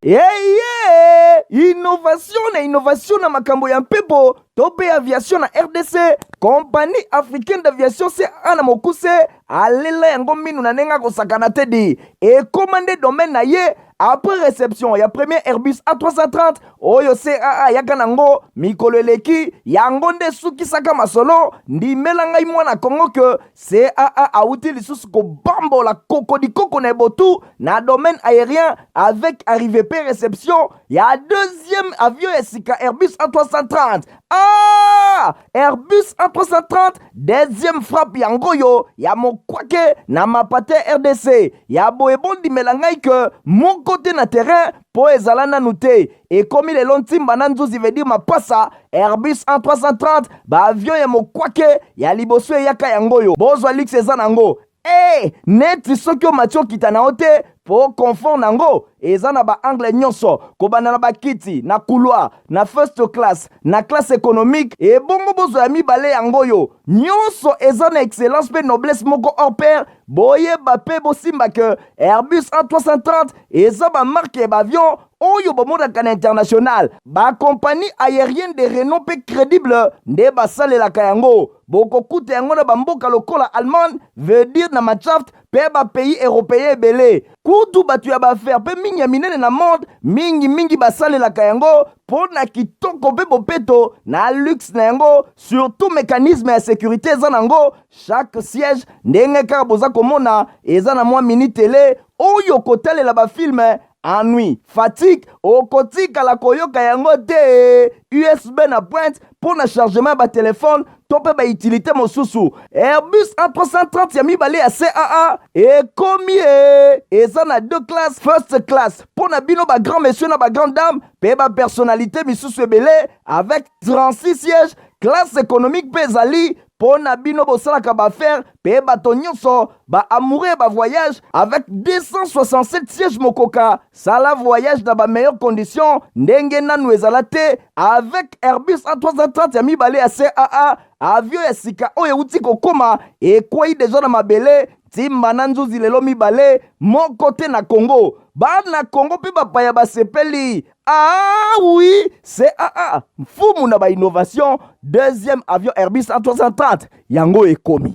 Eye innovation na innovation na makambo ya mpepo to mpe aviation na RDC, Compagnie africaine d'aviation CAA na mokuse alela yango minu na ndenge akosakana te di ekoma nde domaine na ye après réception ya premier Airbus A330 oyo CAA ayaka nango mikolo eleki. Yango nde esukisaka masolo. Ndimela ngai mwana Kongo ke CAA awuti lisusu kobambola kokodikoko na ebotu na domaine aérien avec arrivée pe réception ya deuxième avion ya sika Airbus A330. Ah! Airbus A330 deuxième frappe yango oyo ya mokwake na mapate RDC ya boye. Bondimela ngai ke moko te na terrain mpo ezala nanu te. Ekomi lelo ntimba na nzuzi, veut dire mapasa. Airbus A330, baavion ya mokwake ya liboso eyaka yango oyo. Bozwa luxe eza nango e neti soki omati okita na yo te mpo confort nango eza na baangle nyonso, kobanda na bakiti na couloir, na first class, na classe économique. Ebongo bozwa ya mibale yango oyo nyonso eza na excellence mpe noblesse moko hors pair. Boyeba mpe bosimba ke Airbus A330 eza bamarque ya baavion oyo bomonaka na international. Bacompagnie aérienne de renom mpe crédible nde basalelaka yango. Bokokuta yango na bamboka lokola Allemagne, veut dire na Mannschaft, mpe bapays européen ebele. Kutu bato ya baaffaires mpe mingi ya minene na monde mingimingi basalelaka yango mpo na kitoko mpe bopeto na luxe na yango. Surtout mécanisme ya sécurité eza nango. Chaque siège, ndenge kaka boza komona, eza na mwa mini télé oyo kotalela bafilm. Ennui, fatigue okotikala koyoka yango te. USB na pointe mpo na chargement ya batelefone to mpe bautilité mosusu. Airbus A330 ya mibale ya CAA ekomi e eza na deux classes: first class mpo na bino bagrand monsieur na bagrand dame mpe bapersonnalité misusu ebele avec 36 sièges. Classe économique mpe ezali mpo na bino bosalaka baaffaires mpe bato nyonso baamoureux ya bavoyage avec 267 sièges. Mokoka sala voyage na bameilleures conditions ndenge nanu ezala te avec Airbus A330 ya mibale ya CAA. Avion ya sika oyo euti kokóma, ekwei deja na mabele ntimba na nzuzi lelo mibale moko te na Kongo. Bana Kongo mpe bapaya basepeli. Ah oui, CAA mfumu na bainnovation. Deuxième avion Airbus A330 yango ekomi.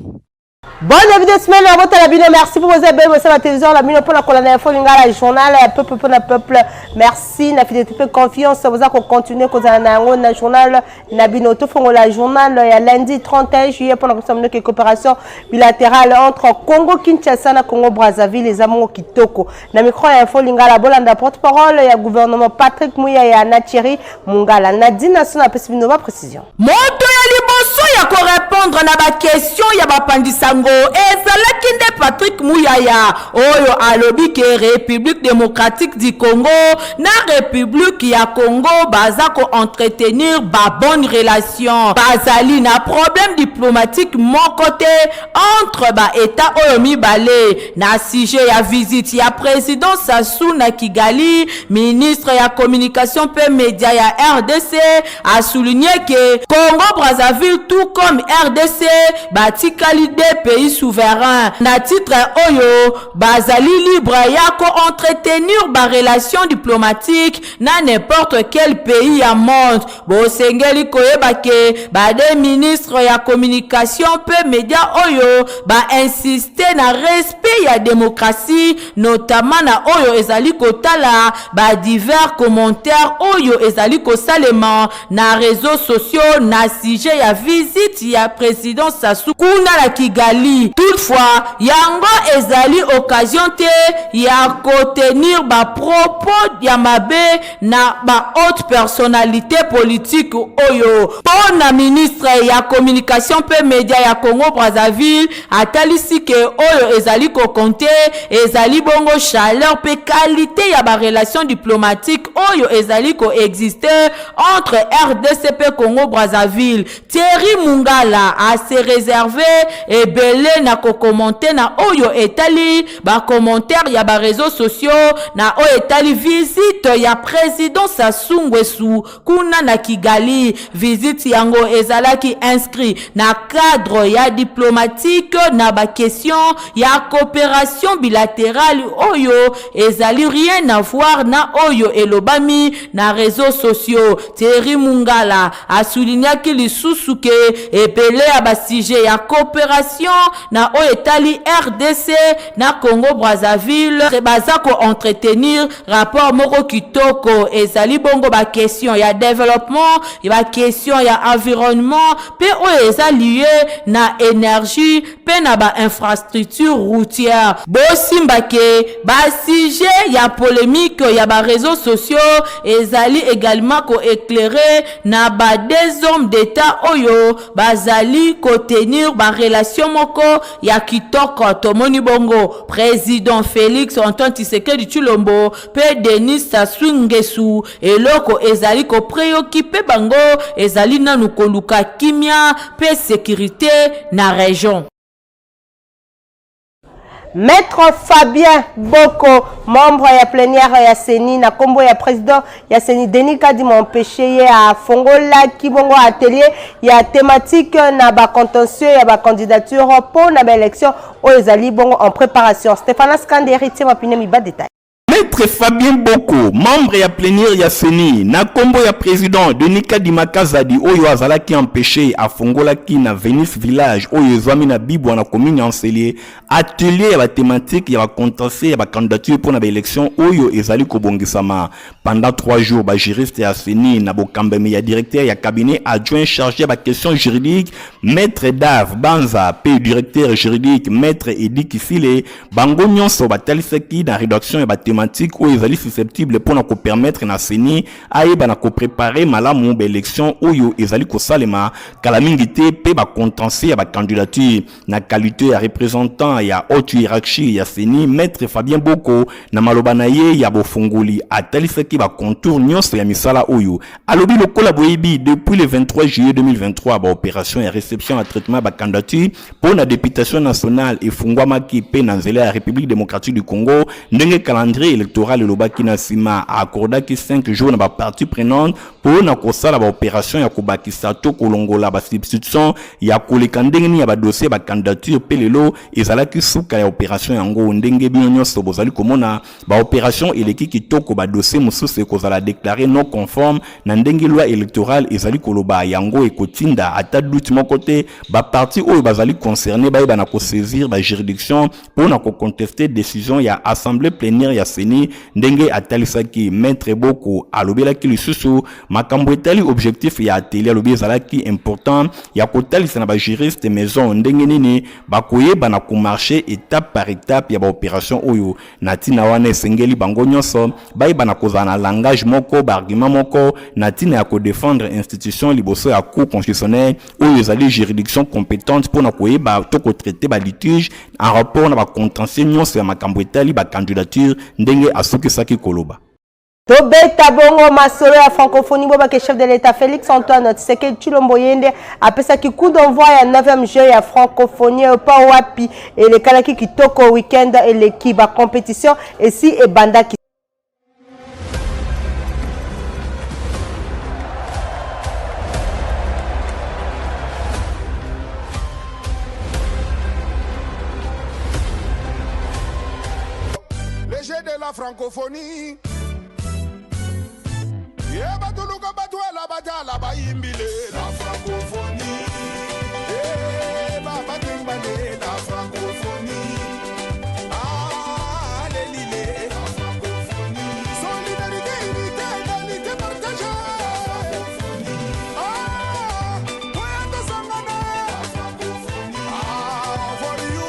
Bon début de semaine à votre bino. Merci pour vos abonnés sur la télévision la bino pour la kolanda Info Lingala, journal ya peuple pour la peuple. Merci na fidélité pe confiance vous a continuer kozala na yango na journal na bino. Tofongola journal ya lundi 31 juillet pour la que coopération bilatérale entre Congo Kinshasa na Congo Brazzaville eza mongo kitoko. Na micro ya Info Lingala, bolanda porte-parole ya gouvernement Patrick Muyaya na Thierry Mungala. Nadine Nassona apesi bino ba précision. Moto ya liboso ya korépondre na baquestion ya bapandisango ezalaki nde Patrick Muyaya oyo alobi ke République démocratique du Congo na République ya Congo baza koentretenir babonne relation, bazali na problème diplomatique moko te entre baétat oyo mibale. Na sujet ya visite ya président Sassou na Kigali, ministre ya communication mpe média ya RDC asouligné ke Congo Brazzaville tout comme RDC batikali deux pays souverains. Na titre oyo bazali libre ya koentretenir barelation diplomatique na n'importe quel pays ya monde. Bosengeli koyeba ke badeux ministre ya communication mpe média oyo bainsiste na respect ya démocratie, notamment na oyo ezali kotala badivers commentaires oyo ezali kosalema na réseaux sociaux na sujet ya visite ya président Sassou kuna na Kigali. Toutefois, yango ezali occasion te ya kotenir bapropos ya mabe na bahaute personnalité politique oyo. Mpo na ministre ya communication mpe média ya Congo Brazzaville, atalisi ke oyo ezali kocompter ezali bongo chaleur mpe qualité ya barelation diplomatique oyo ezali koexiste entre RDC mpe Congo Brazzaville. Thierry Thierry Mungala a se reserver ebele na ko commenter na oyo etali ba commentaires ya ba reseaux sociaux na oyo etali visite ya president Sassou Nguesso kuna na Kigali. Visite yango ezalaki inscrit na cadre ya diplomatique na ba questions ya cooperation bilaterale oyo ezali rien à voir na oyo elobami na reseaux sociaux. Thierry Mungala a soulignaki lisusu ke ebele ya ba sujets ya cooperation na oyo etali rdc na Congo Brazzaville baza ko entretenir rapport moko kitoko ezali bongo ba questions ya developpement, ba questions ya environnement pe oyo eza lie na energie pe na ba infrastructures routières. Bosimba ke ba sujets ya polemique ya ba reseaux sociaux ezali egalement ko eclairer na ba deux hommes d'Etat oyo bazali ko tenir ba relations moko ya kitoko. Tomoni bongo President Felix Antoine Tshisekedi Tshilombo pe Denis Sassou Nguesso. Eloko ezali ko preoccuper bango ezali nanu koluka kimia pe securite na region. Maître Fabien Boko, membre ya plénière ya CENI, na kombo ya président ya CENI Denis Kadima empêché ye afongolaki bongo atelier ya thématique na ba contentieux ya ba candidature mpo na ba élection oyo ezali bongo en préparation. Stéphane Skande, héritier Mapine Miba détail. Maître Fabien Boko, membre ya plénière ya CENI, na kombo ya président Denis Kadima Kazadi oyo azalaki empêché afongolaki na Venus Village oyo ezwami na Bibwa na commune ya Nsele atelier ya ba thématique ya ba contentieux ya ba candidature mpo na ba élection oyo ezali kobongisama pendant 3 jours. Ba juriste ya CENI na bokambami ya directeur ya cabinet adjoint chargé ya ba questions juridiques Maître Dave Banza pe directeur juridique Maître Eddy Kisile, bango nyonso batalisaki na redaction ya ba thématique oyo ezali susceptible mpo na kopermettre na CENI ayeba na koprepare malamu ba élection oyo ezali kosalema kala mingi te mpe ba contentieux ya ba candidature. Na qualité ya représentant ya haute hiérarchie ya CENI, Maître Fabien Boko na maloba na ye ya bofungoli atalisaki ba contours nyonso ya misala oyo. Alobi lokola boyebi, depuis le 23 juillet 2023 ba opération ya réception ya traitement ya ba candidature mpo na députation nationale efungwamaki mpe na nzela ya République démocratique du Congo ndenge calendrier électoral elobaki. Na nsima accordaki 5 jours na ba parties prenantes mpo na kosala ba opération ya kobakisa to kolongola ba substitution ya koleka ndenge nini ya ba dossier ya ba candidature. Mpe lelo ezalaki suka ya opération yango. Ndenge bino nyonso bozali komona, ba opération eleki kitoko. Ba dossier mosusu ekozala déclaré non conforme na ndenge loi électorale ezali koloba. Yango ekotinda ata doute moko te, baparti oyo bazali concerné bayeba na kosaisir bajuridiction mpo na koconteste décision ya assemblée plénière ya CENI, ndenge atalisaki. Maître Boko alobelaki lisusu makambo etali objectif ya atelier. Alobi ezalaki important ya kotalisa na bajuriste maison ndenge nini bakoyeba na komarche étape par étape ya baopération oyo. Na ntina wana, esengeli bango nyonso bayeba na kozala na langage moko, baargument moko na ntina ya kodefendre institution liboso ya Cour constitutionnelle oyo ezali juridiction compétente mpona koyeba to kotraite balitige en rapport na bacontentieux nyonso ya makambo etali bacandidature, ndenge asukisaki koloba. Tobeta bongo masolo ya francophonie. Bobake chef de l'État Félix Antoine Tshisekedi Tshilombo ye nde apesaki coup d'envoi ya 9e jeu ya francophonie pa wapi elekalaki kitoko weekend eleki. Bacompétition esi ebandaki. Les Jeux de la francophonie. Ye batuluka batwala batala bayimbile la francophonie. Eh, babatimbale la francophonie. Ah, lelile la francophonie. Solidarité, unité, égalité, partage. Ah, toyata sangana. Ah, for you,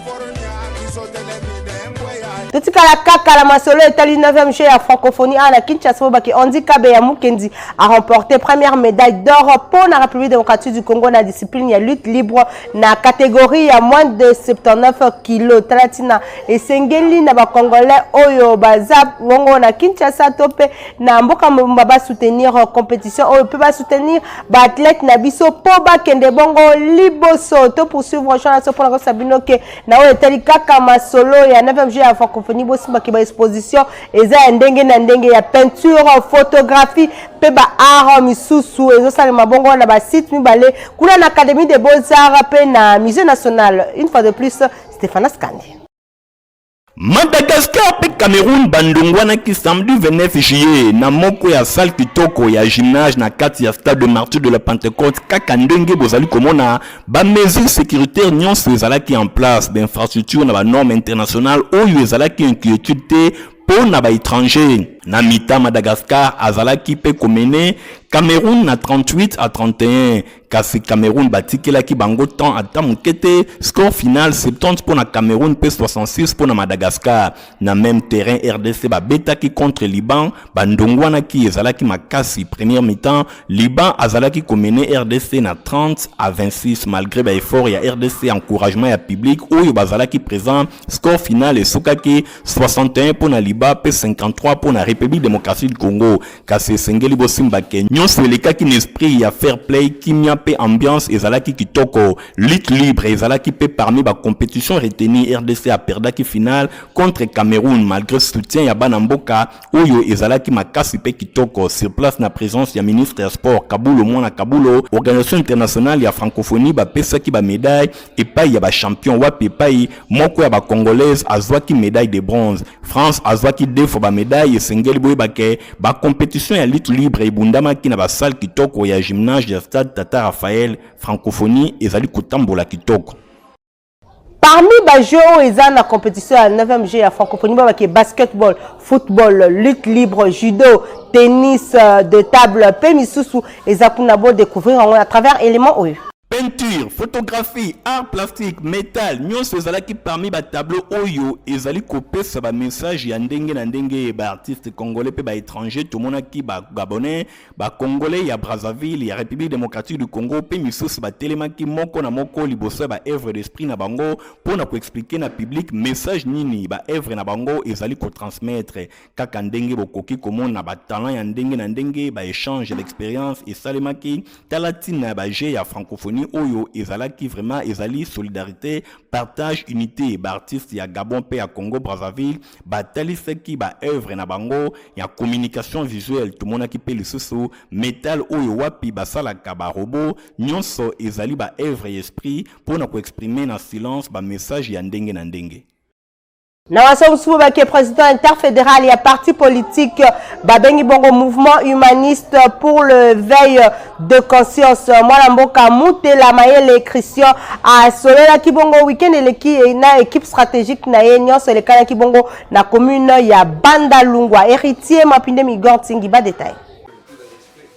for me, biso telemi nengwe ya. Totikala kaka na masolo etali 9e jeu ya francophonie awa na Kinshasa. Bobaki Andy Kabeya Mukendi a remporté première médaille d'or mpo na République démocratique du Congo na discipline ya lutte libre na catégorie ya moins de 79 kilo. Tala ntina esengeli na bacongolais oyo baza bongo na Kinshasa to mpe na mboka mobimba basoutenir compétition oyo mpe basoutenir baathlète na biso mpo bakende bongo liboso. To poursuivre champ na so mpona kosa bino ke na oyo etali kaka masolo ya 9e jeu ya francophonie, bosimbaki ba exposition eza ya ndenge na ndenge ya peinture, photographie mpe ba art misusu ezosalema bongo na basite mibale kuna na Académie des Beaux-Arts mpe na Musée national. Une fois de plus, Stéphane Skandi. Madagascar mpe Cameroun bandongwanaki samedi 29 juillet na moko ya salle kitoko ya gymnase na kati ya Stade de Martyr de la Pentecôte. Kaka ndenge bozali komona, bamesure sécuritaire nyonso ezalaki en place, bainfrastructure na banorme internationale oyo ezalaki inquiétude te mpo na baétranger. Na mi-temps, Madagascar azalaki mpe komener Cameroun na 38 à 31, kasi Cameroun batikelaki bango temps ata moke te. Score final 70 mpo na Cameroun mpe 66 mpo na Madagascar. Na même terrain, RDC babetaki contre Liban, bandongwanaki, ezalaki makasi. Première mi-temps, Liban azalaki komener RDC na 30 à 26. Malgré baeffort ya RDC, encouragement ya public oyo bazalaki présent, score final esukaki 61 mpo na Liban mpe 53 mpo na République démocratique du Congo. Kasi esengeli bosimbake nyonso elekaki na esprit ya fair play, kimia mpe ambiance ezalaki kitoko. Lutte libre ezalaki mpe parmi bacompétition retenue. RDC aperdaki finale contre Cameroun malgré soutien ya bana mboka oyo ezalaki makasi mpe kitoko. Sur place, na présence ya ministre ya sport Kabulo Mwana Kabulo, organisation internationale ya francophonie bapesaki bamédaille epai ya bachampion, wapi epai moko ya bacongolaise azwaki médaille de bronze, France azwaki deux fois bamédaille. Esengeli boyebake bacompétition ya lutte libre ebundamaki na basalle kitoko ya gymnase ya Stade Tata Raphaël. Francophonie ezali kotambola kitoko. Parmi bajeu oyo eza na compétition ya 9e jeu ya francophonie, babaki basketball, football, lutte libre, judo, tennis de table mpe misusu eza kuna. Bodécouvrir yango à travers élément oyo. Peinture, photographie, art plastique, métal, nyonso ezalaki parmi batableau oyo ezali kopesa bamessage ya ndenge na ndenge. Baartiste congolais mpe baétranger, tomonaki bagabonais, bacongolais ya Brazzaville, ya République démocratique du Congo mpe misusu, batelemaki moko na moko liboso ya baœuvre d'esprit na bango mpo na koexpliquer na public message nini baœuvre na bango ezali kotransmettre. Kaka ndenge bokoki komona, batalent ya ndenge na ndenge, baéchange ya l'expérience esalemaki. Tala ntina ya bajeu ya francophonie oyo ezalaki vraiment ezali solidarité, partage, unité. Baartiste ya Gabon mpe ya Congo Brazzaville batalisaki baœuvre na bango ya communication visuelle. Tomonaki mpe lisusu métal oyo wapi basalaka barobot. Nyonso ezali baœuvre ya esprit mpo na koexprimer na silence bamessage ya ndenge na ndenge. Na waso mosusu, bake président interfédéral ya parti politique babengi bongo Mouvement humaniste pour l'éveil de conscience, mwana mboka Mutela Mayele Christian, asololaki bongo weekend eleki na équipe stratégique na ye. Nyonso elekanaki bongo na commune ya Bandalungwa. Héritier Mapinde, Migor Ntingi, badetail.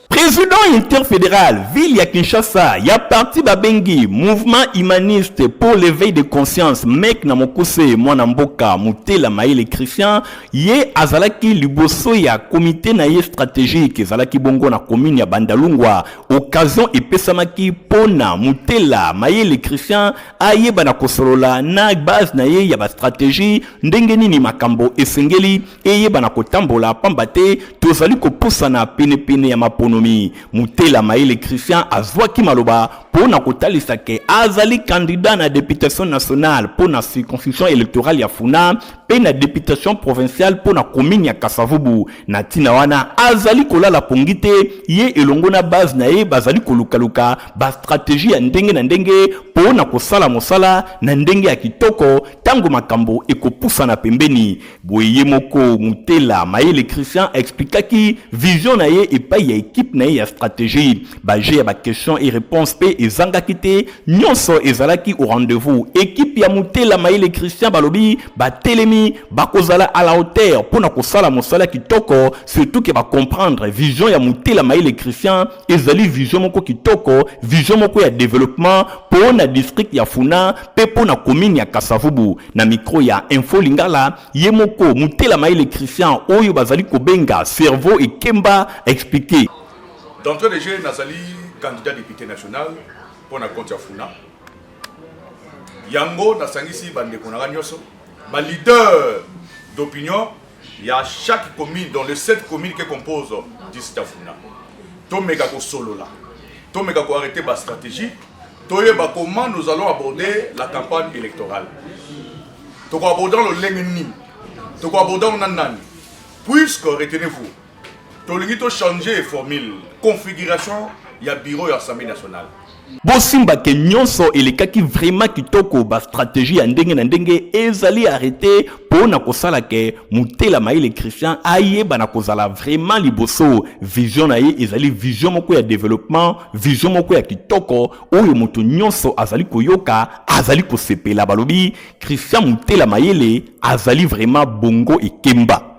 Président interfédéral ville ya Kinshasa ya parti babengi Mouvement humaniste pour l'éveil de conscience, MEC na mokuse, mwana mboka Mutela Mayele Christian, ye azalaki liboso ya komite na ye stratégique ezalaki bongo na commune ya Bandalungwa. Occasion epesamaki mpo na Mutela Mayele Christian ayeba na kosolola na base na ye ya bastratégie, ndenge nini makambo esengeli eyeba na kotambola, pamba te tozali kopusana penepene ya maponomi. Mutela Mayele Christian azwaki maloba mpo na kotalisa ke azali candidat na députation nationale mpo na circonscription électorale ya Funa mpe na députation provinciale mpo na commune ya Kasavubu. Na ntina wana, azali kolala pongi te. Ye elongo na base na ye bazali kolukaluka bastratégie ya ndenge na ndenge mpo na kosala mosala na ndenge ya kitoko ntango makambo ekopusana pembeni. Boye ye moko Mutela Mayele Christian explikaki vision na ye epai ya équipe na ye ya stratégie. Bajeu ya baquestion et réponse mpe ezangaki te, nyonso ezalaki au rendez-vous. Équipe ya Mutela Mayele Christian balobi batelemi, bakozala à la hauteur mpo na kosala mosala kitoko, surtout ke bacomprendre vision ya Mutela Mayele Christian ezali vision moko kitoko, vision moko ya développement mpo na district ya Funa mpe mpo na commune ya Kasavubu. Na micro ya Info Lingala, ye moko Mutela Mayele Christian oyo bazali kobenga Cerveau Ekemba explique. D'entrée de jeu, nazali candidat député national mpo na compte ya Funa. Yango nasangisi bandeko na nga nyonso, ba leader d'opinion ya chaque commune dans les 7 communes que compose district ya Funa. Tomeka kosolola, tomeka ko arrêter ba stratégie, toyeba comment nous allons aborder la campagne électorale. Toko aborder lolenge nini? Toko aborder na nani? Puisque retenez-vous, tolingi to changer formule, configuration ya bureau ya Assemblée nationale. Bosimba ke nyonso elekaki vraiment kitoko, ba stratégie ya ndenge na ndenge ezali arrêté mpo na kosala ke Mutela Mayele Christian ayeba na kozala vraiment liboso. Vision na ye ezali vision moko ya développement, vision moko ya kitoko oyo moto nyonso azali koyoka, azali kosepela. Balobi Christian Mutela Mayele azali vraiment bongo ekemba.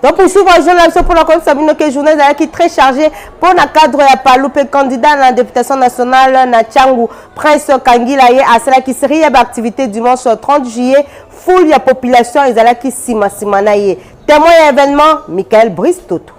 Donc poursuivre journal biso mpona koyebisa bino ke journée ezalaki très chargé mpona cadre ya Palu mpe candidat na députation nationale na Tshangu, Prince Kangila. Ye asalaki série ya baactivité dimanche 30 juillet. Foule ya population ezalaki nsima nsima na ye. Témoin ya événement, Michael Brice Toto.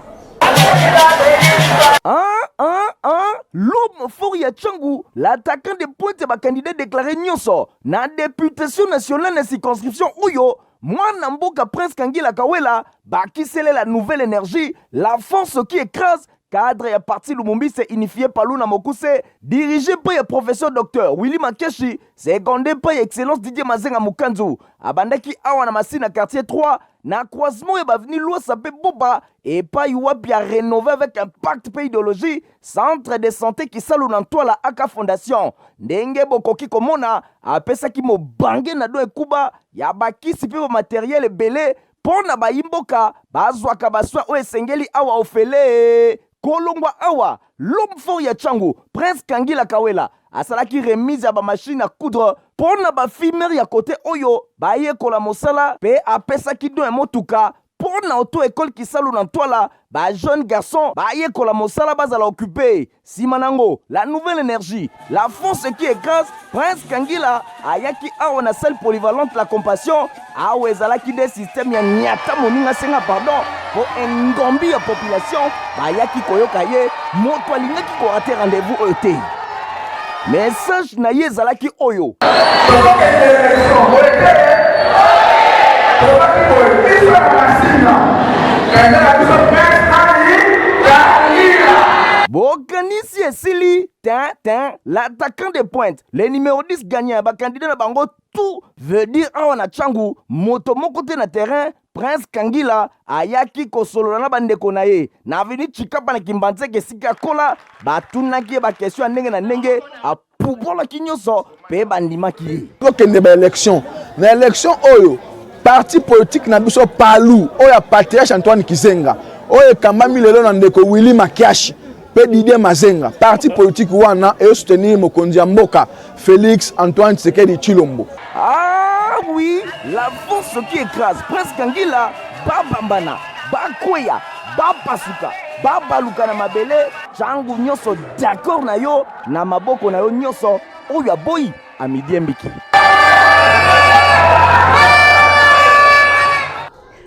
Ah, ah, ah, l'homme fort ya Tshangu, l'attaquant de pointe ya bacandidat déclaré nyonso na députation nationale na circonscription oyo, mwana mboka Prince Kangila Kawela, bakisele la nouvelle énergie, la force qui écrase, cadre ya parti Lumumbiste unifié Palu na mokuse, dirigé par ya professeur docteur Willy Makeshi, secondé par excellence Didier Mazenga Mukanzu, abandaki awa na Masina, quartier 3, na croisement ya baavenue Lwasa mpe Boba, epai wapi ya rénové avec impact mpe idéologie centre de santé Kisalu na Ntwala aka fondation. Ndenge bokoki komona, apesaki mobange na do ekuba ya bakisi mpe bamatériel ebele mpo na bayimboka bazwaka basoin oyo esengeli awa ofele. Kolongwa awa, l'homme fort ya Tshangu, Prince Kangila Kawela, asalaki remise ya bamachine à coudre mpo na bafille-mère ya kote oyo bayekola mosala, mpe apesaki don ya motuka mpo na auto école Kisalu na Ntwala, bajeune garçon bayekola mosala, bazala occupé. Nsima nango, la nouvelle énergie, la force qui écrase, Prince Kangila ayaki awa na salle polyvalente La Compassion. Awa ezalaki nde système ya nyata moninga senga pardon, mpo engombi ya population bayaki koyoka ye. Moto alingaki korater rendez-vous oyo te. Message na ye ezalaki oyo: Tozokende élection boye te. Tozaki boye, biso ya Masina, kanda na biso Prince Ali Kangila. Bokanisi esili tin tin. L'attaquant de pointe, le numéro 10 gagnant ya bacandidat na bango tout, veut dire awa na Tshangu moto moko te na terrain. Prince Kangila ayaki kosolola na bandeko na ye na avenue Chikapa na Kimbanzeke, esika akola. Batunaki ye baquestion ya ndenge na ndenge, apubolaki nyonso mpe bandimaki ye. Tokende baélection. Na élection oyo, parti politique na biso Palu, oyo ya patriarche Antoine Kizenga, oyo ekambami lelo na ndeko Willy Makiashi mpe Didier Mazenga, parti politique wana ezosoutenir mokonzi ya mboka Félix Antoine Tshisekedi Tshilombo. Ah oui, la force qui écrase, Prince Kangila, babambana, bakweya, bapasuka, babaluka na mabele. Tshangu nyonso d'accord na yo, na maboko na yo nyonso. Oyo aboyi amidiembiki.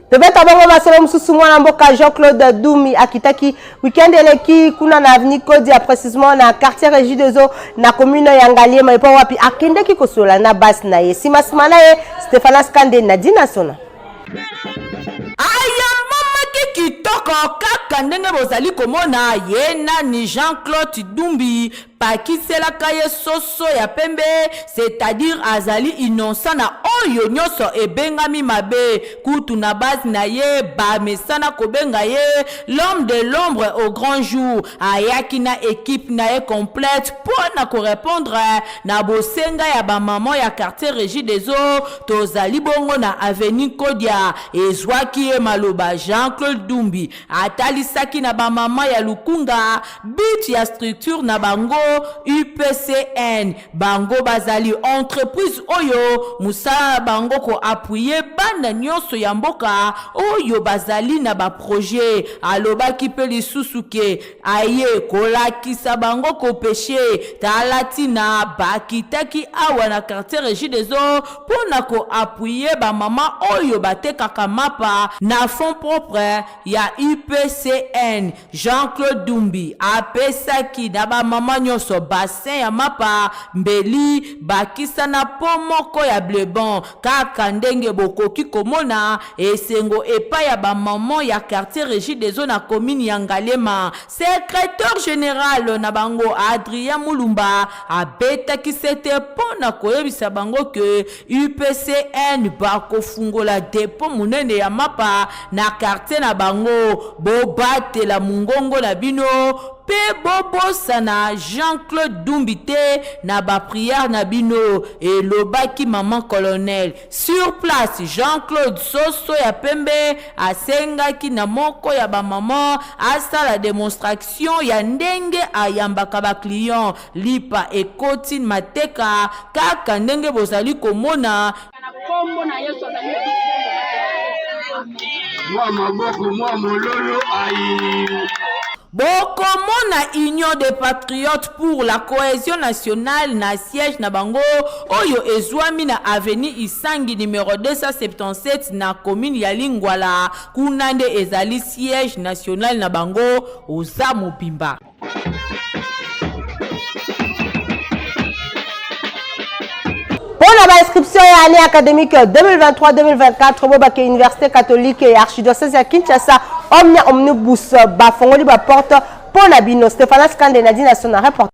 Tobeta bongo masolo mosusu. Mwana mboka Jean-Claude Dumi akitaki weekend eleki kuna na avenue Kodia, précisement na quartier Régie des Eaux, na commune ya Ngaliema, epo wapi akendeki kosolola na basi na ye. Nsima na ye, Stéphanas Kande na Dina Sona. Ayambamaki kitoko kaka ndenge bozali komona ye. Nani? Jean-Claude Dumbi. Pakiselaka ye soso ya pembe, c'est-à-dire azali innocent na oyo nyonso ebengami mabe. Kutu na base na ye bamesana kobenga ye l'homme de l'ombre au grand jour. Ayaki na équipe na ye complète mpo na korépondre na bosenga ya bamama ya quartier Régie des Eaux. Tozali bongo na avenue Kodia. Ezwaki ye maloba, Jean-Claude Dumbi atali. Atalisaki na ba mama ya Lukunga but ya structure na bango UPCN. Bango bazali entreprise oyo mosala na bango ko appuyer bana nionso ya mboka oyo bazali na ba projets. Alobaki pe lisusu ke aye kolakisa bango ko pecher. Tala tina bakitaki awa na quartier Regideso mpo na ko appuyer ba mama oyo batekaka mapa na fonds propre ya UPCN. Jean-Claude Dumbi apesaki na ba mama nionso bassin ya mapa, mbeli, bakisa na pot moko ya bleu-band. Kaka ndenge bokoki komona esengo epai ya ba maman ya quartier Regideso na commune ya Ngaliema. Secretaire general na bango Adrien Mulumba abetaki sete mpo na koyebisa bango que UPCN bakofungola depot monene ya mapa na quartier na bango. Bobatela mongongo na bino mpe bobosana Jean-Claude Dumbi te na ba prières na bino, elobaki maman colonel. Sur place, Jean-Claude Soso ya pembe asengaki na moko ya ba mamans asala demonstraction ya ndenge ayambaka ba clients. Lipa ekoti mateka kaka ndenge bozali komona. Na kombo na Yesu azali Mwa maboko mwa mololo ayi. Bokomona Union des patriotes pour la cohesion nationale na siège na bango oyo ezwami na avenue Isangi numero 277 na commune ya Lingwala. Kuna nde ezali siège national na bango oza mobimba. Mpo na bainscription ya année académique 2023-2024 bobake université catholique ya archidiocèse ya Kinshasa Omnia Omnibus bafongoli baporte mpo na bino. Stephanas Kande na Dina Sona reportage.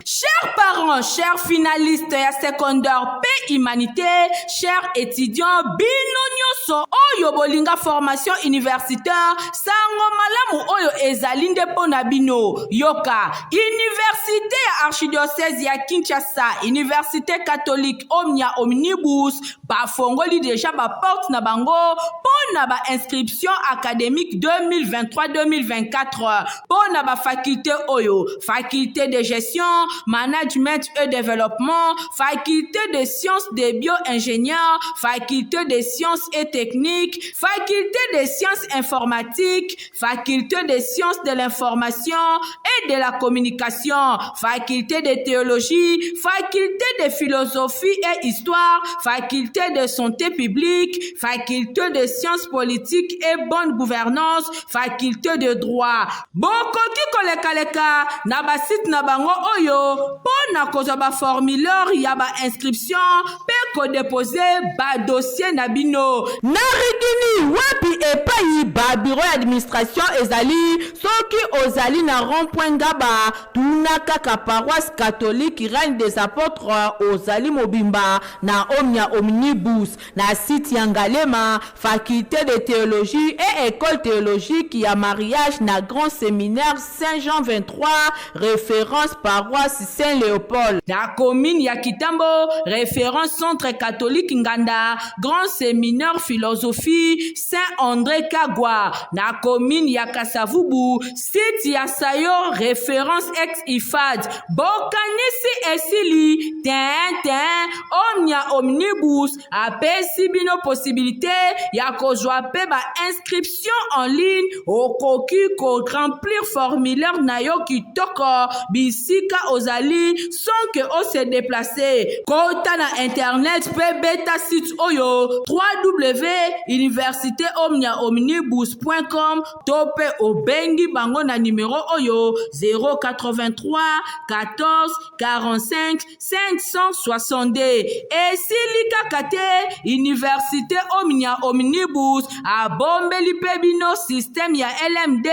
Chers parents, chers finalistes ya secondaire pe humanité, chers étudiants, bino nyonso oyo bolinga formation universitaire, sango malamu oyo ezali nde mpo na bino. Yoka, Université ya Archidiocèse ya Kinshasa, Université catholique Omnia Omnibus, bafongoli deja ba porte na bango mpo na ba inscription académique 2023-2024 mpo na ba faculté oyo: faculté de gestion, management et développement, faculté de sciences de bio-ingénieur, faculté de sciences et techniques, faculté de sciences informatiques, faculté de sciences de l'information et de la communication, faculté de théologie, faculté de philosophie et histoire, faculté de santé publique, faculté de sciences politiques et bonne gouvernance, faculté de droit. Bokoki kolekaleka na ba site na bango oyo mpo na kozwa ba formulaire ya ba inscription mpe kodepose ba dossier na bino. Na Rigini, wapi epayi ba bureau ya administration ezali? Soki ozali na rond point Ngaba, tuna kaka paroisse catholique Reine des Apotres, ozali mobimba na Omnia Omnibus. Na site ya Ngalema, faculte de theologie et ecole theologique ya mariage na grand seminaire Saint Jean 23, reference paroisse Saint Leopold. Na commune ya Kitambo, reference centre catholique Nganda, grand seminaire philosophie Saint Andre Kagwa. Na commune ya Kasavubu, site ya Sayo, reference ex IFAD. Bokanisi esili tin tin, Omnia Omnibus apesi bino possibilite ya kozwa pe ba inscription en ligne. Okoki ko remplir formulaire na yo kitoko bisika ozali sans que o se déplacer. Kota na internet pe beta site oyo www.universiteomniaomnibus.com to pe obengi bango na numero oyo 083 14 45 562. Esili kaka te, Universite Omnia Omnibus abombeli pe bino système ya LMD,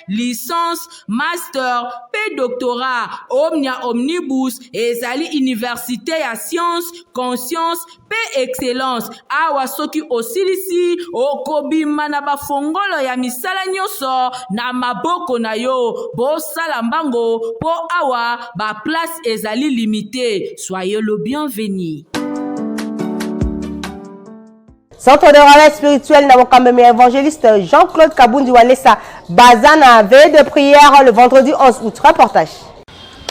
licence, master pe doctorat. Omnia Omnibus ezali universite ya science, conscience pe excellence. Awa soki osilisi, okobima na bafongolo ya misala nyonso na maboko na yo. Bosala mbango po awa ba place ezali limite. Soyez le bienvenu. Centre de relais spirituel na bokambemi ya évangéliste Jean-Claude Kabundi Walesa baza na veillée de prière le vendredi 11 août. Reportage.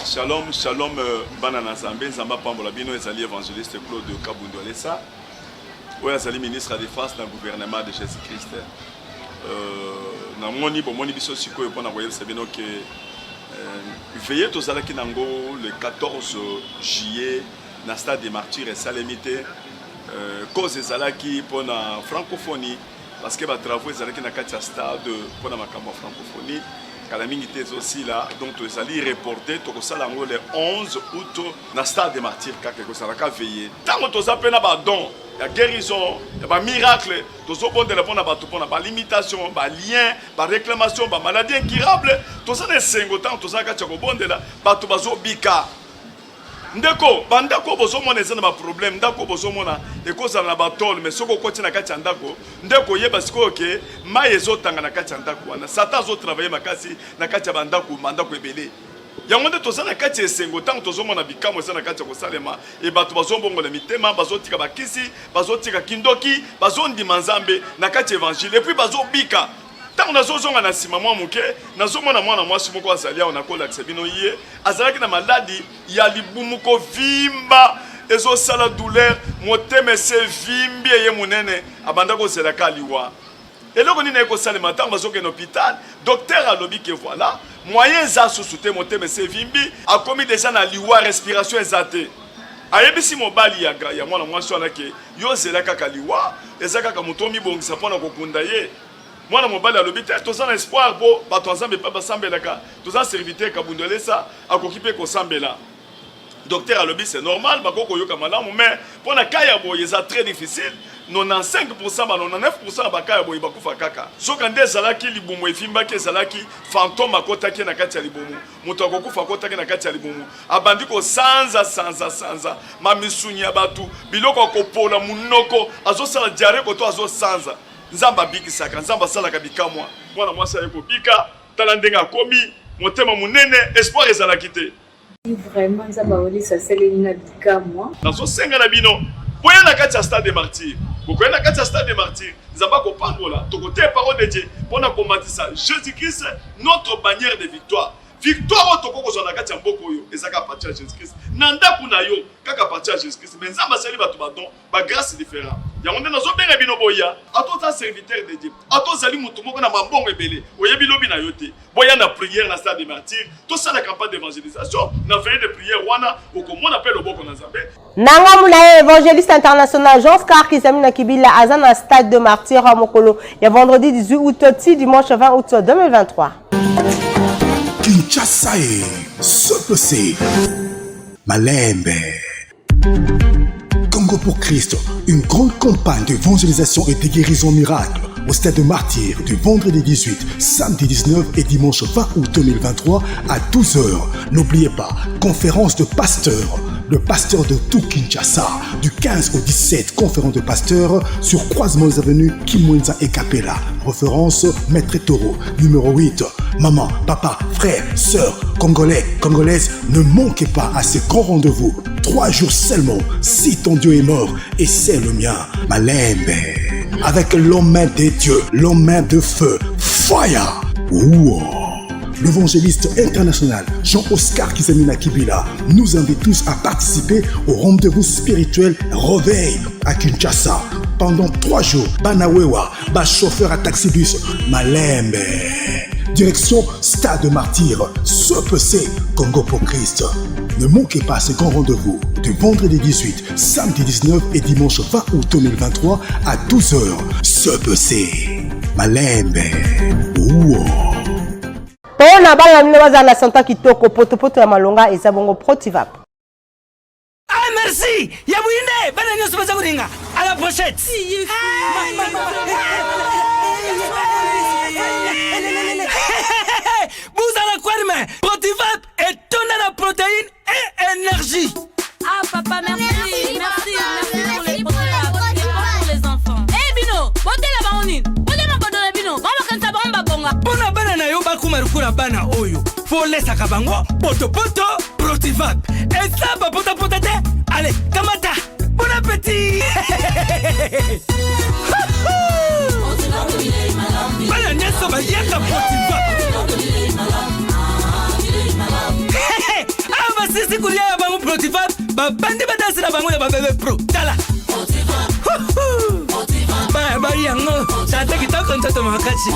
Shalom, shalom euh, bana na Nzambe, Nzambe apambola bino ezali évangéliste Claude Kabundi Walesa oyo azali ministre ya défense na gouvernement de Jésus-Christ. Euh, namoni bomoni biso sikoyo mpo na koyebisa bino ke euh, veillée tozalaki nango le 14 juillet na stade des martyrs esalemi te euh, cause ezalaki mpo na francophonie parce que batravaux ezalaki na kati ya stade mpo na makambo ya francophonie kala mingi te ezosila donc tozali reporte tokosala yango le 11 août na stade de martyr kaka ekozalaka veille ntango toza mpe na badon ya guérison ya bamiracle tozobondela mpo na bato mpo na balimitation balien baréclamation bamaladie incurable toza na esengo ntango toza kati ya kobondela bato bazobika Ndeko, ba ndako oyo bozomona eza na ba problème, ndako oyo bozomona ekozala na ba tole, mais soki okoti na kati ya ndako nde okoyeba sikoyo ke mayi ezotanga na kati ya ndako wana. Satan azo travailler makasi na kati ya ba ndako, ba ndako ebele. Yango nde toza na kati ya esengo ntango tozomona bikamwa eza na kati ya kosalema e bato bazobongola mitema, bazotika bakisi, bazotika kindoki, bazondima Nzambe na kati ya evangile et puis bazobika. Ntango nazozonga na nsima mwa moke, nazomona mwana mwasi moko azali awa, nakolakisa bino ye. Azalaki na maladi ya libumu kovimba, ezosala douleur, motema esi evimbi eye monene, abanda kozela ka liwa. Eloko nini ekosalema ntango bazokende hôpital? Docteur alobi ke voilà, moyen eza susu te, motema esi evimbi, akomi deja na liwa, respiration eza te. Ayebisi mobali ya, ya mwana mwasi wana ke yo zela kaka liwa, eza kaka moto omibongisa mpo na kokunda ye. Mwana mobali alobi te toza na espoir po bato ya Nzambe pe basambelaka, toza serviteur Kabundo Elesa akoki pe kosambela. Docteur alobi c'est normal bakoki koyoka malamu mais mpo na cas ya boye eza très difficile 95% ba 99% ya ba cas ya boye bakufa kaka. Zoka nde ezalaki libumu evimbaki ezalaki fantome akotaki na kati ya libumu, moto akokufa akotaki na kati ya libumu abandi kosanza sanza sanza mamisuni ya bato biloko ya kopola munoko azosala diarrhee koto azosanza Nzambe abikisaka, Nzambe asalaka bikamwa. Mwana mwasi aye kobika, tala ndenge akomi, motema monene, espoir ezalaki te. Vraiment Nzambe awelisa asaleli nga bikamwa. Nazosenga na bino boya na kati ya stade de martyr, bokoya na kati ya stade de martyr, Nzambe akopambola, tokoteya parole de Dieu pona komatisa Jésus-Christ notre bannière de victoire. Victoire oyo tokoki kozwa na kati ya mboka oyo eza kaka partir ya Jésus-Christ. Na ndako na yo kaka partir ya Jésus-Christ. Mais Nzambe asali bato ba don ba grace différent yango nde nazobenga bino boya ata oza serviteur de dieu ata ozali moto moko na mambongo ebele oyebi lobi na yo te boya na prière na stade de martyr tosala campagne d'évangélisation na veille de prière wana okomona mpe loboko na nzambe Na ngambo na ye, evangeliste international Jean-Oscar Kizamina Kibila aza na stade de martyr mokolo ya vendredi 18 août ti dimanche 20 août 2023. Kinshasa e CPC Malembe Congo pour Christ, une grande campagne d'évangélisation et de guérison miracle au stade de Martyr du vendredi 18, samedi 19 et dimanche 20 août 2023 à 12h. N'oubliez pas, conférence de pasteurs, le pasteur de tout Kinshasa, du 15 au 17, conférence de pasteurs sur croisement des avenues Kimwenza et Capella. Référence Maître Taureau, numéro 8. Maman, papa, frère, sœur, Congolais, Congolaise, ne manquez pas à ce grand rendez-vous. Trois jours seulement, si ton Dieu est mort, et c'est le mien, Malembe. Avec l'homme des dieux, l'homme de feu, Fire. Wow. L'évangéliste international Jean-Oscar Kizamina Kibila nous invite tous à participer au rendez-vous spirituel Réveil à Kinshasa pendant trois jours. Banawewa, ba chauffeur à taxi-bus, Malembe. Direction Stade Martyr, CPC, Congo pour Christ. Ne manquez pas ce grand rendez-vous du vendredi 18, samedi 19 et dimanche 20 août 2023 à 12h. CPC, Malembe. Ouh. mpo na bana na bino bazala na santa kitoko potopoto ya malonga eza bongo protivap Ah merci ya buyinde bana nyonso baza kolinga à la prochaine buzala kwerme protivap etonda na protéine et énergie Ah papa merci merci merci pour les Protivap c'est bon pour les enfants Eh bino botela bango nini botela makodo na bino bango bakanisa bango babonga mpo na bana na yo bakoma lokola bana oyo folesaka bango potopoto Protivap eza bapotapota te ale kamata bon appétit Bana nyonso baliaka Protivap. Awa basisi kolia ya bango Protivap, babandi badanse na bango ya babebe pro. Tala. Baya bali yango tata kitoko nzoto makasi.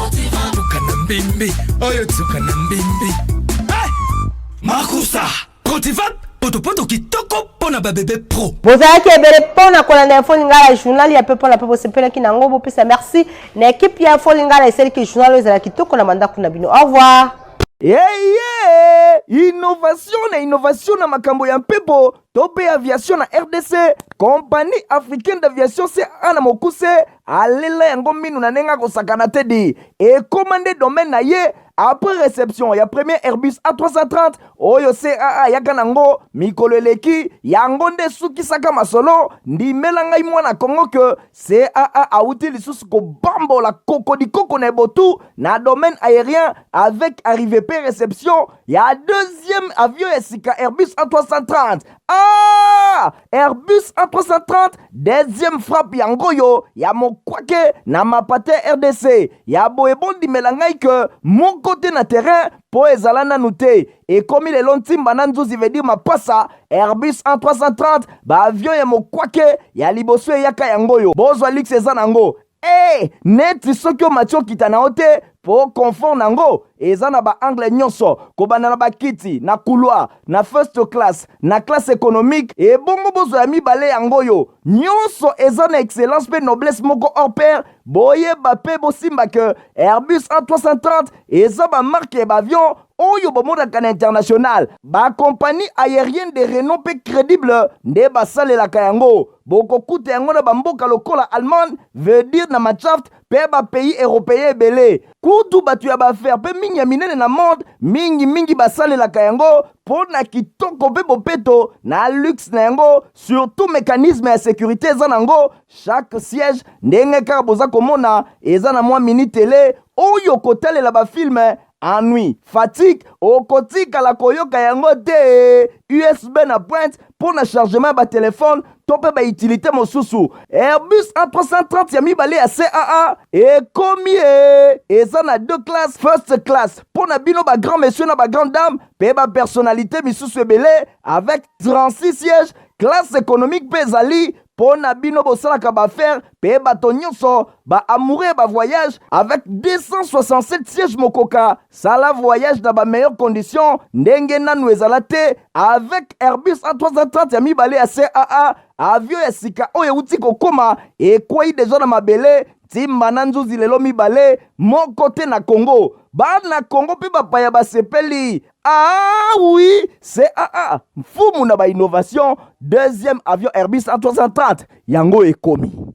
Tuka na mbimbi oyo tuka na mbimbi. Eh! Makusa Protivap potopoto kitoko mpo na babebe pro. Bozalaki ebele mpo na kolanda Info Lingala, journal ya pepo na pepo. Bosepelaki na yango, bopesa merci na equipe ya Info Lingala esaliki journal oyo ezala kitoko na bandako na bino. Au revoir. Eye innovation na innovation na makambo ya mpepo to mpe aviation na RDC, Compagnie africaine d'aviation CAA na mokuse alela yango minu na ndenge akosakana te di ekoma nde domaine na ye après réception ya premier Airbus A330 oyo CAA ayaka nango mikolo eleki. Yango nde esukisaka masolo. Ndimela ngai mwana Congo ke CAA awuti lisusu kobambola kokodikoko na ebotu na domaine aérien avec arrivée pe réception ya deuxième avion ya sika Airbus A330. Ah! Airbus A330 deuxième frappe yango oyo ya mokwake na mapate RDC ya boye. Bondimela ngai ke moko te na terrain mpo ezala nanu te. Ekomi lelo ntimba na nzuzi, veut dire mapasa. Airbus A330, baavion ya mokwake ya liboso eyaka yango oyo. Bozwa luxe eza nango e neti soki omati okita na yo te mpo confort nango eza na baangle nyonso, kobanda na bakiti na couloir, na first class, na classe économique. Ebongo bozwa ya mibale yango oyo, nyonso eza na excellence mpe noblesse moko hors pair. Boyeba mpe bosimba ke Airbus A330 eza bamarque ya baavion oyo bomonaka na international. Bacompagnie aérienne de renom mpe crédible nde basalelaka yango. Bokokuta yango na bamboka lokola Allemagne, veut dire na Mannschaft, mpe bapays européen ebele. Kutu bato ya baaffaire mpe mingi ya minene na monde mingimingi basalelaka yango mpo na kitoko mpe bopeto na luxe na yango, surtout mécanisme ya sécurité eza nango. Chaque siège, ndenge kaka boza komona, eza na mwa mini télé oyo kotalela bafilme. Ennui, fatigue okotikala koyoka yango te. USB na pointe mpo na chargement ya batelefone to mpe bautilité mosusu. Airbus A330 ya mibale ya CAA ekomi e eza na deux classes: first class mpo na bino bagrand monsieur na bagrand dame mpe bapersonnalité misusu ebele avec 36 sièges. Classe économique mpe ezali mpo na bino bosalaka baaffaire mpe bato nyonso baamoureux ya bavoyage avec 267 sièges. Mokoka sala voyage na bameilleure condition ndenge nanu ezala te avec Airbus A330 ya mibale ya CAA. Avion ya sika oyo euti kokóma, ekwei deja na mabele ntimba na nzuzi lelo mibale moko te na Congo. Bana Congo mpe bapaya basepeli. Ah oui, CAA, mfumu na bainnovation, deuxième avion Airbus A330 yango ekomi.